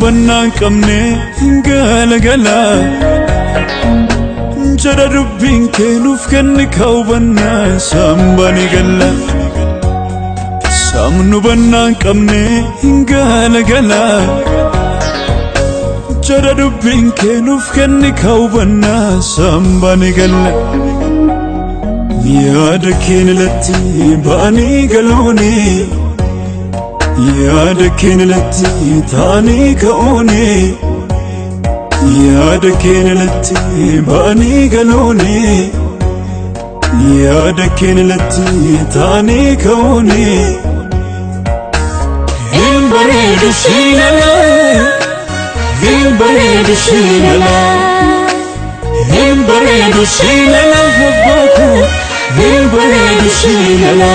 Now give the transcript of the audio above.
hubannaa hin qabne hin galagala. Jedha dubbiin kee nuuf kenni ka hubannaa sambani galla. Sabni hubannaa hin qabne hin galagala. Jedha dubbiin kee nuuf kenni ka hubannaa sambani galla. Yaada keen ilatti ba'anii galooni. Yaada keen ilatti ta'anii ka'ooni. Yaada keen ilatti ba'anii galooni. Yaada keen ilatti ta'anii ka'ooni. Hin bareedu siinala. Hin bareedu siinala. Hin bareedu siinala abbaa koo. Hin bareedu siinala.